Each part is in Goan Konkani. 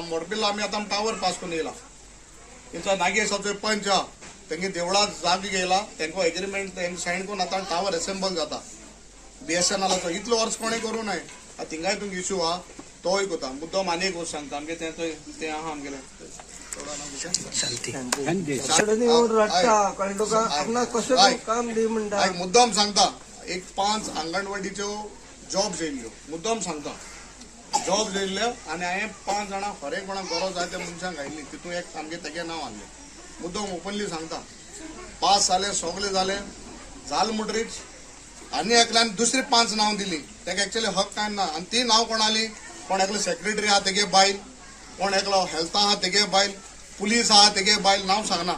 मोडपिल्ला आमी आतां टावर पास करून येयला. तेंचो नागेशाचो पंच आहा, तेंगे देवळाक जाग घेयला, तेंको एग्रीमेंट तेंक सायन करून आतां टावर असेंबल जाता BSNLाचो. इतलो वर्स कोणें करूं नये. आतां थिंगाय तुमकां इशू आहा, तोय कोता मुद्दम आनी एक वस्त सांगता आमगे तें तें आहा आमगेलें. मुद्दम सांगता, एक 5 अंगणवाडीच्यो जॉब्स येयल्ल्यो, मुद्दम सांगता जॉब्स येयल्ल्यो आनी हांवें 5 जाणां हरेक कोणाक गरज जाय त्या मनशांक घायल्ली, तितून एक आमगे तेगे नांव आहलें. मुद्दम ओपनली सांगता, पास जाले सगळे जाले जाल म्हणटरीच आनी एकल्यान दुसरी 5 नांव दिली, तेका एक्चुअली हक कांय ना. आनी ती नांव कोणाली, कोण एकलो सेक्रेटरी आहा तेगे बायल, कोण एकलो हेल्थ आहा तेगे बायल, पुलीस आहा तेगे बायल, नांव सांगना,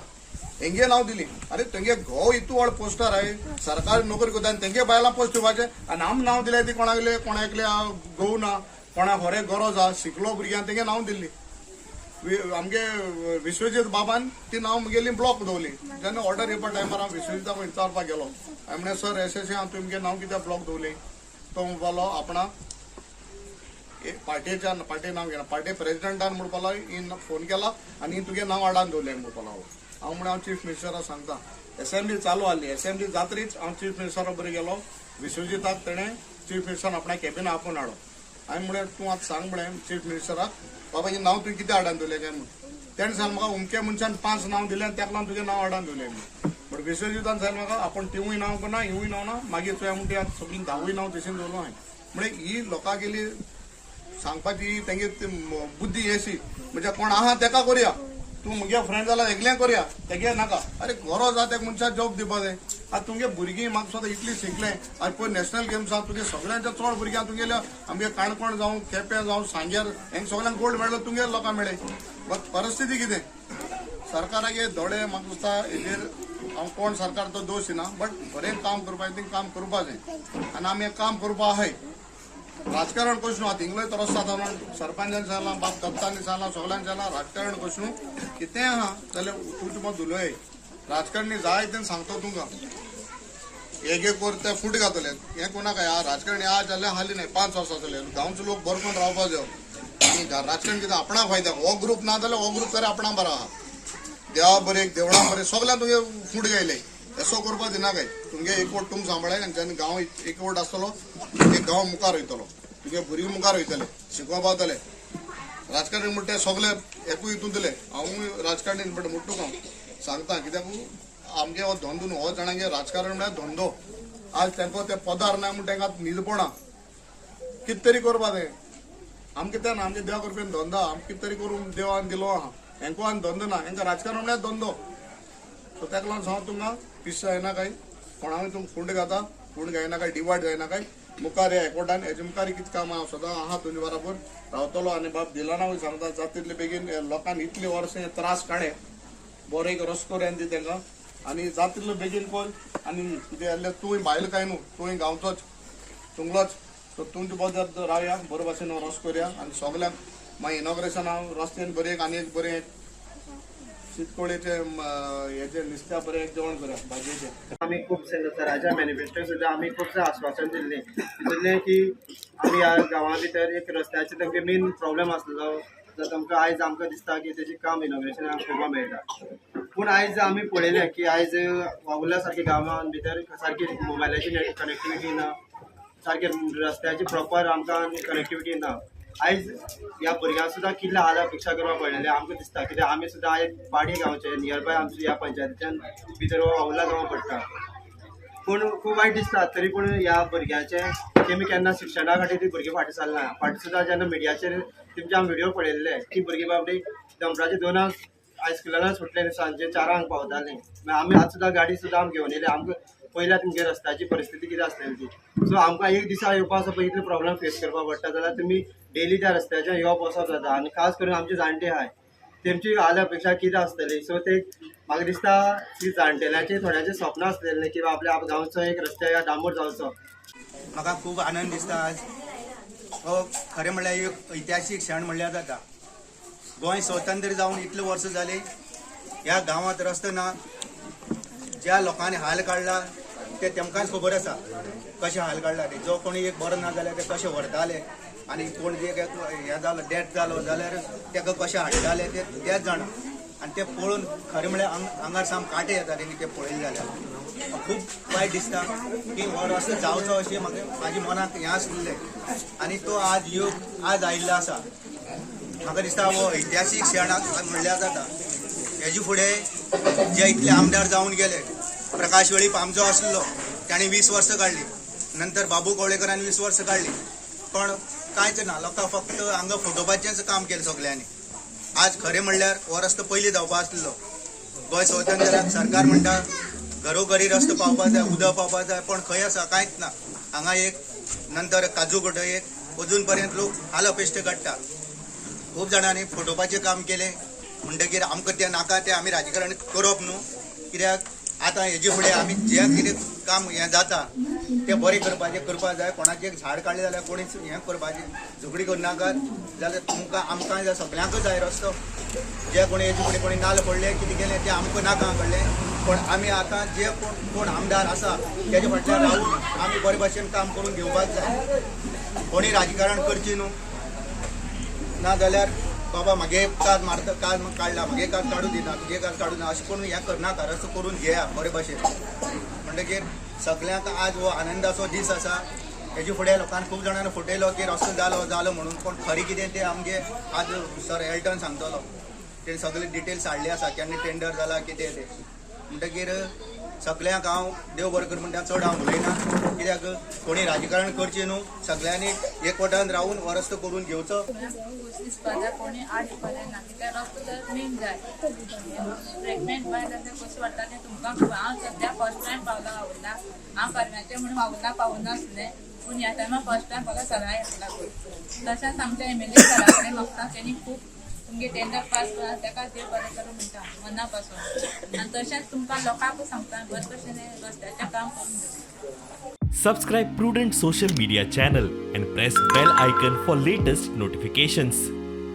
हेंगे नांव दिली. अरे तेंगे घोव इतू व्हड पोस्टर आहे, सरकारी नोकरी करता आनी तेंगे बायलां पोस्ट दिवपाचें आनी आम नांव दिलें ती कोणाक, कोण एकले घोव ना, कोणाक हरे गरज आहा, शिकलो भुरग्यान तेंगे नांव दिल्ली. आमगे विश्वजीत बाबान ती नांव म्हगेली ब्लॉक दवरली. जेन्ना ऑर्डर येवपा टायमार हांव विश्वजिताक विचारपाक गेलो, हांवें म्हणलें सर एशें अशें हांव तुमगे नांव कित्याक ब्लॉक दवरली? तो म्हणपालो आपणा पार्टेच्या पार्टे नांव घेना, पार्टे प्रेजिडेंटान म्हणपालो इन फोन केला आनी तुगे नांव आडान दवरलें म्हणपालो. हांव म्हणलें हांव चीफ मिनिस्टराक सांगता. एसेंब्ली चालू आहली, एसेंब्ली जात्रीच हांव चीफ मिनिस्टरा बरें गेलो. विश्वजिताक तेणें चीफ मिनिस्टरान आपणा कॅबिना आपोवन हाडलो. हांवें म्हणलें तूं आतां सांग म्हणलें चीफ मिनिस्टराक, बाबा हें नांव तुवें कितें आडान दवरलें काय म्हूण. तेणें सांगलें म्हाका उमके मनशान 5 नांव दिलें आनी तेका लागून तुगें नांव आडान दवरलें म्हूण. बट विश्वजितान सांगलें म्हाका आपूण तिवूय नांव करना, हिवूय नांव ना, मागीर तुवें म्हणटा आतां सगळीं 10वूय नांव तशें दवरलो हांवें. म्हणजे ही लोकांगेली सांगपाची तेंगे बुद्धी अशी, म्हणजे कोण आहा तेका करुया, तूं म्हगे फ्रेंड जाल्यार एकलें करुया, तेगे नाका. अरे गरज आहा तेका मनशाक जॉब दिवपा जाय. आतां तुमगे भुरगीं म्हाका सुद्दां इतली शिकलें, आतां पळय नॅशनल गेम्स आहा, तुगे सगळ्यांच्या चड भुरग्यांक तुगेल्या आमगे काणकोण जावं केपें जावं सांग्यार हेंक सगळ्यांक गोल्ड मेडल तुमगे लोकांक मेळ्ळें. बट परिस्थिती कितें सरकारागे दोळे म्हाका दिसता हेजेर हांव कोण सरकार तो दोश ना, बट बरें काम करपाचें तें काम करपा जाय आनी आमी काम करपा आहाय. राजकारण कशें न्हू, आतां इंगलोय तो रस्तो आतां सरपंचान सांगलां, बाब दत्तांनी सांगलां, सगळ्यांनी सांगलां, राजकारण कशें न्हू कितेंय आहा जाल्यार तुमचें मत उलय. राजकारणी जाय तें सांगता तुमकां, एक एक वर ते फूट घातले हें कोणाक राजकारणी आज जाल्यार हाली न्हय 5 वर्सां जाले गांवचो लोक बरो करून रावपा जायो. आनी राजकारण कितें आपणा फायद्या, हो ग्रूप ना जाल्यार हो ग्रूप तरी आपणा बरो आहा. देवा बरें देवळां बरें सगळ्यांक तुगे फूट घायले, असो करपा दिना काय. तुमगे एकवट तुम सांबाळाय आनी जेन्ना गांव एकवट आसतलो एक गांव मुखार वयतलो, तुगे भुरगीं मुखार वयतले, शिकोवपा वतले. राजकारणी म्हणटा सगळे एकूय हितून दिले, हांवूय राजकारणी बट म्हणटूक हांव सांगता कित्याक आमगे हो धंदो न्हू, हो जाणांगे राजकारण म्हळ्यार धंदो. आज तांकां ते पदार ना म्हूण तांकां न्हिदपणा कितें तरी करपा जाय. आमकां तें ना, आमगे देवा करपी धंदो, आमकां कितें तरी करून देवान दिलो आहा, हेंको आनी धंदो ना, हेंकां राजकारण म्हळ्यार धंदो. सो ताका लागून सांग तुमकां पिश्श जायना काय, कोणाकूय तुमकां फूंड घाता, फूंड घायना काय, डिवायड जायना काय. मुखार ह्या एकवटान हेजे मुखार कितें काम हांव सदां आहा तुमचे बराबर रावतलो. आनी बाब दिलानाकूय सांगता जाता तितले बेगीन लोकांक इतले वर्सां त्रास काडे, बरो एक रस्तो करून दी तांकां आनी जाता तितलो बेगीन कर. आनी कितें जाल्यार तूंय भायल काय न्हू, तूंय गांवचोच तुंगलोच, सो तुमचे बद्दल रावया, बरो भाशेन रस्तो करुया आनी सगल्यांक मागीर इनॉग्रेशन हांव रस्त्यान बरें एक आनी एक बरें शीतकोळेचे हेजे नुस्त्या बरें एक जेवण करुया भाजयेचें. आमी खूब सराच्या मॅनिफेस्टो सुद्दां आमी खुबशें आश्वासन दिल्लें, तितूंतलें की आमी ह्या गांवा भितर एक रस्त्याचे तांकां मेन प्रॉब्लम आसलो, जो तांकां आयज आमकां दिसता की तेजें काम इनॉग्रेशन आमकां करपाक मेळटा. पूण आयज आमी पळयलें की आयज वावुरल्या सारके गांवान भितर सारकी मोबायलाची कनेक्टिविटी ना, सारके रस्त्याची प्रॉपर आमकां कनेक्टिविटी ना. आयज ह्या भुरग्यांक सुद्दां कितले हाल अपेक्षा करपाक पडलेले आमकां दिसता, कित्याक आमी सुद्दां आयज पाडी गांवचे नियरबाय आमच्या ह्या पंचायतीच्यान भितर वावुरला गांव पडटा. पूण खूब वायट दिसता तरी पूण ह्या भुरग्यांचें तेमी केन्ना शिक्षणा खातीर ती भुरगीं फाटीं सरना. फाटीं सुद्दां जेन्ना मिडियाचेर तेमचे आमी व्हिडियो पळयल्ले की भुरगीं बाबडी दनपराचे 2 हायस्कुलान सुटले सांजे 4 पावतालीं. मागीर आमी आतां सुद्दां गाडी सुद्दां आमी घेवन येयले, आमकां पयल्या तुमगे रस्त्याची परिस्थिती कितें आसतली ती. सो आमकां एक दिसा येवपा आसा पळय इतले प्रॉब्लम फेस करपाक पडटा, जाल्यार तुमी डेली त्या रस्त्याचेर येवप वचप जाता. आनी खास करून आमचे जाणटे आहाय तेमची हाल अपेक्षा कितें आसतली. सो ते म्हाका दिसता की जाणटेल्याचे थोड्यांचे स्वप्न आसलेलें की आपल्या गांवचो एक रस्त्या डांबर जावचो. म्हाका खूब आनंद दिसता आज, हो खरें म्हणल्यार एक इतिहासीक क्षण म्हणल्यार जाता. गोंय स्वतंत्र जावन इतले वर्सां जाली ह्या गांवांत रस्तो ना, ज्या लोकांनी हाल काडला ते तेमकांच खबर आसा कशें हाल काडला ते. जो कोणी एक बरो ना जाल्यार ते कशें व्हरताले, आनी कोण जे हें जालो डेथ जालो जाल्यार ताका कशें हाडटाले ते तेच जाणा. आनी ते पळोवन खरें म्हळ्यार आंगार साम कांटे येताले न्ही ते पळयले जाल्यार खूब वायट दिसता की हो रस्तो जावचो अशें म्हाका म्हाज्या मनाक हें आसलें आनी तो आज योग आज आयिल्लो आसा. म्हाका दिसता हो ऐतिहासीक क्षण म्हणल्यार जाता. हेजे फुडें जे इतले आमदार जावन गेले, प्रकाश वेळीप आमचो आसलो ताणें 20 वर्सां काडली, नंतर बाबू कवळेकरान 20 वर्सां काडली, पण कांयच ना, लोकांक फक्त हांगा फटोवपाचेंच काम केलें सगल्यांनी. आज खरें म्हणल्यार हो रस्तो पयलीं जावपा आसलो. गोंय स्वतंत्र सरकार म्हणटा घरोघरी रस्तो पावपा जाय, उदक पावपा जाय, पण खंय आसा कांयच ना. हांगा एक नंतर काजू गोटो एक अजून पर्यंत लोक हाल अपेश्ट काडटा. खूब जाणांनी फटोवपाचें काम केलें म्हणटकीर आमकां तें नाका, तें आमी राजकारण करप न्हू, कित्याक आतां हेजे फुडें आमी जें कितें काम हें जाता तें बरें करपाचें करपाक जाय. कोणाचें झाड काडलें जाल्यार कोणीच हें करपाचें झगडी करनाकात जाल्यार तुमकां आमकां जाय सगळ्यांकूच जाय रस्तो. जे कोणी हेजे फुडें कोणी नाल्ल पडले कितें केलें तें आमकां नाका कडलें, पण आमी आतां जे कोण कोण आमदार आसा तेजे फाटल्यान रावून आमी बरे भाशेन काम करून घेवपाक जाय. कोणी राजकारण करचें न्हू, ना जाल्यार बाबा म्हागे काज मारता, काज काडला म्हागे काज काडूं दिना, तुगे काज काडूं ना, अशें करून हें करनाका, रस्तो करून घेया बरे भाशेन. म्हणटकीर सगल्यांक आज हो आनंदाचो दीस आसा. हेजे फुडें लोकांक खूब जाणांनी फटयलो की रस्तो जालो जालो म्हणून, पूण खरें कितें तें आमगे आज सर एल्टन सांगतलो, तेणें सगळे डिटेल्स हाडले आसा केन्ना टेंडर जाला कितें तें. म्हणटकीर सगल्यांक हांव देव बरें कर म्हणटा, चड हांव उलयना, कित्याक कोणी राजकारण करचें न्हू, सगळ्यांनी एकवटान रावून हो रस्तो करून घेवचो. कोणी आड दिवपाक ना, कित्याक रस्तो तर मेन जाय. प्रेग्नेंट बायल जाल्यार कशें वाडटा तें तुमकां खबर. हांव सद्या फर्स्ट टायम पावलां वावुरला, हांव करम्याचें म्हणून वावुरला पावनासलें, पूण ह्या टायमार फर्स्ट टायम पावला सरा लागून. तशेंच आमच्या एमएलए सरा कडेन मागता, तेणी खूब तुमगे टेंडर पास करा, ताका देव बरें करूं म्हणटा मना पासून. आनी तशेंच तुमकां लोकांकूय सांगता बरे भशेन रस्त्याचें काम करून दिवचें. Subscribe Prudent Social Media channel and press bell icon for latest notifications.